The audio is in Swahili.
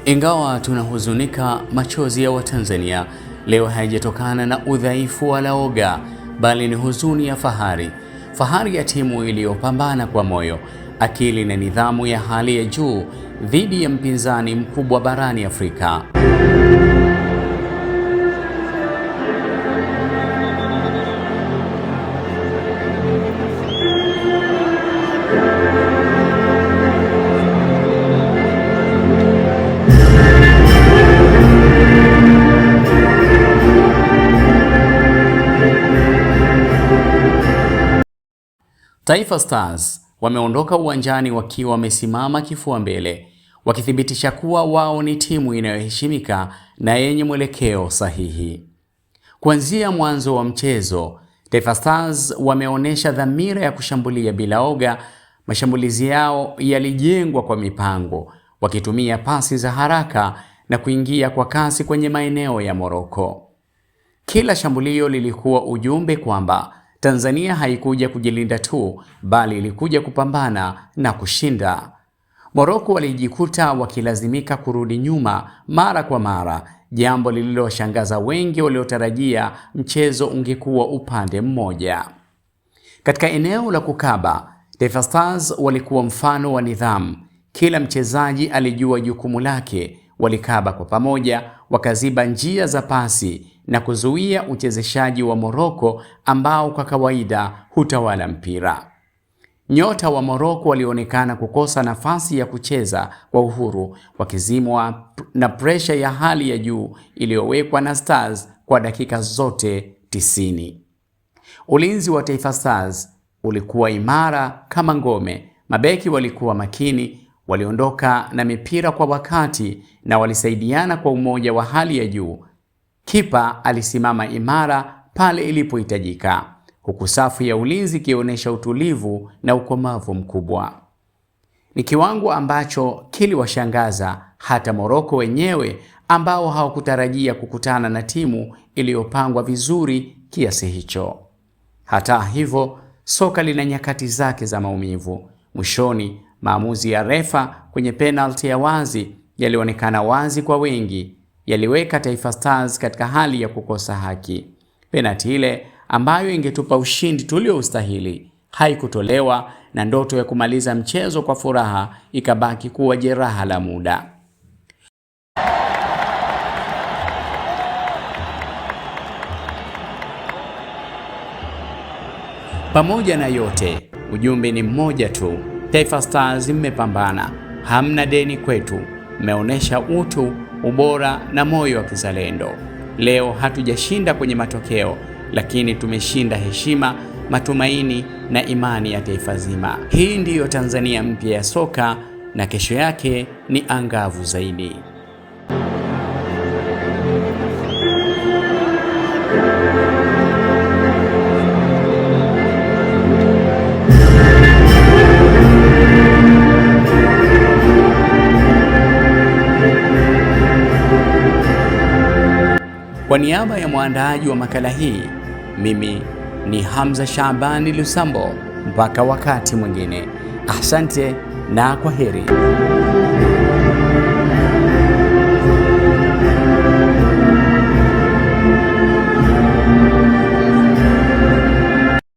Ingawa tunahuzunika, machozi ya Watanzania leo hayajatokana na udhaifu wala oga, bali ni huzuni ya fahari, fahari ya timu iliyopambana kwa moyo, akili na nidhamu ya hali ya juu dhidi ya mpinzani mkubwa barani Afrika. Taifa Stars wameondoka uwanjani wakiwa wamesimama kifua mbele, wakithibitisha kuwa wao ni timu inayoheshimika na yenye mwelekeo sahihi. Kuanzia mwanzo wa mchezo, Taifa Stars wameonyesha dhamira ya kushambulia bila oga. Mashambulizi yao yalijengwa kwa mipango, wakitumia pasi za haraka na kuingia kwa kasi kwenye maeneo ya Moroko. Kila shambulio lilikuwa ujumbe kwamba Tanzania haikuja kujilinda tu, bali ilikuja kupambana na kushinda. Moroko walijikuta wakilazimika kurudi nyuma mara kwa mara, jambo lililoshangaza wengi waliotarajia mchezo ungekuwa upande mmoja. Katika eneo la kukaba, Taifa Stars walikuwa mfano wa nidhamu. Kila mchezaji alijua jukumu lake, walikaba kwa pamoja, wakaziba njia za pasi na kuzuia uchezeshaji wa Moroko ambao kwa kawaida hutawala mpira. Nyota wa Moroko walionekana kukosa nafasi ya kucheza kwa uhuru, wakizimwa na presha ya hali ya juu iliyowekwa na Stars kwa dakika zote 90. Ulinzi wa Taifa Stars ulikuwa imara kama ngome. Mabeki walikuwa makini, waliondoka na mipira kwa wakati na walisaidiana kwa umoja wa hali ya juu. Kipa alisimama imara pale ilipohitajika, huku safu ya ulinzi ikionyesha utulivu na ukomavu mkubwa. Ni kiwango ambacho kiliwashangaza hata Moroko wenyewe ambao hawakutarajia kukutana na timu iliyopangwa vizuri kiasi hicho. Hata hivyo, soka lina nyakati zake za maumivu. Mwishoni, maamuzi ya refa kwenye penalti ya wazi yalionekana wazi kwa wengi, yaliweka Taifa Stars katika hali ya kukosa haki. Penalti ile ambayo ingetupa ushindi tulioustahili haikutolewa na ndoto ya kumaliza mchezo kwa furaha ikabaki kuwa jeraha la muda. Pamoja na yote, ujumbe ni mmoja tu: Taifa Stars mmepambana, hamna deni kwetu, mmeonyesha utu, ubora na moyo wa kizalendo. Leo hatujashinda kwenye matokeo, lakini tumeshinda heshima, matumaini na imani ya taifa zima. Hii ndiyo Tanzania mpya ya soka, na kesho yake ni angavu zaidi. Kwa niaba ya mwandaaji wa makala hii, mimi ni Hamza Shabani Lusambo. Mpaka wakati mwingine, asante na kwaheri.